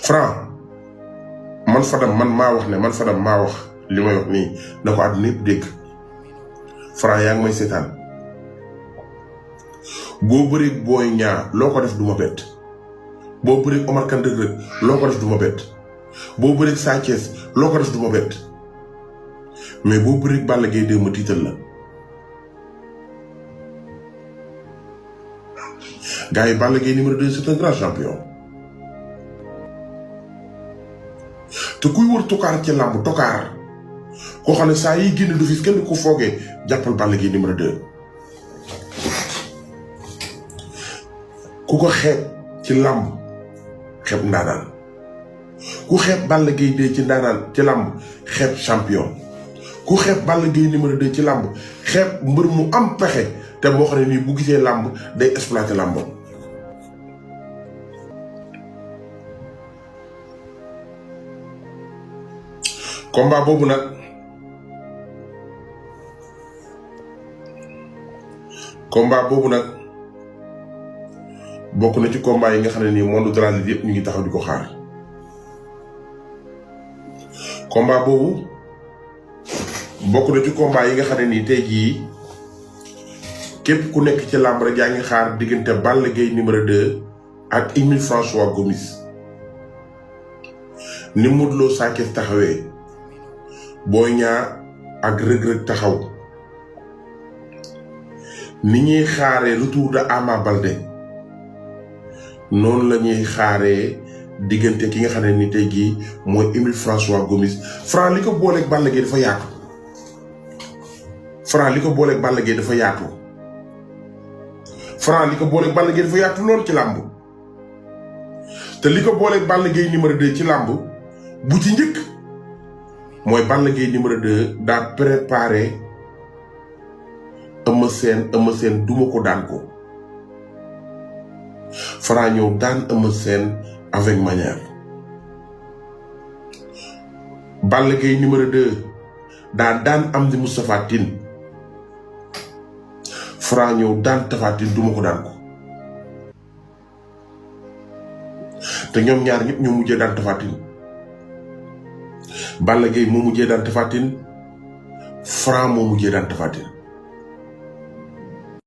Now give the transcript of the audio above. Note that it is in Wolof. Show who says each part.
Speaker 1: Franc man Fadam man maa wax ne man Fadam maa wax li may wax nii na ko àdduna yëpp dégg Franc yaa ngi may seetaan boo bëreeg Boy Niang loo ko def du ma bett boo bëreeg Omar Kane Reug Reug loo ko def du ma bett boo bëreeg Sa Thiès loo ko def du ma bett mais boo bëreeg Balla Gaye 2 ma tiital la gars yi Balla Gaye numéro 2 c'est un grand champion te kuy wër tokaar ci làmb tokaar koo xam ne saa yi génn du fi kenn du ko foogee jàppal Balla Gaye numéro 2 ku ko xeeb ci làmb xeeb ndaanaan ku xeeb Balla Gaye 2 ci ndaanaan ci làmb xeeb champion ku xeeb Balla Gaye numéro 2 ci làmb xeeb mbër mu am pexe te moo xam ne nii bu gisee làmb day exploiter làmbam combat boobu nag bokk na ci combat yi nga xam ne nii monde de la lutte yëpp ñu ngi taxaw di ko xaar combat boobu bokk na ci combat yi nga xam ne nii tey jii képp ku nekk ci làmb rek yaa ngi xaar diggante Balla Gaye numéro 2 ak Émile François Gomis ni Modou Lo Sa Thiès taxawee Boy Niang ak Reug Reug taxaw ni ñuy xaaree retour de Ama Baldé noonu la ñuy xaaree diggante ki nga xam ne ni tey jii mooy Émile François Gomis Franc li ko booleeg Balla Gaye dafa yaatu Franc li ko booleeg Balla Gaye dafa yaatu Franc li ko booleeg Balla Gaye dafa yaatu lool ci làmb te li ko booleeg Balla Gaye numéro 2 ci làmb bu ci njëkk mooy Balla Gaye numéro 2 daa préparé Eumeu Sène duma ko daan ko Franc ñëw daan Eumeu Sène avec manière Balla Gaye numéro 2 daa daan Amdi Moustapha Tine Franc ñëw daan Tapha Tine duma ko daan ko te ñoom ñaar ñëpp ñoo mujjee daan Tapha Tine Balla Gaye moo mujjee daan Tapha Tine Franc moo mujjee daan Tapha Tine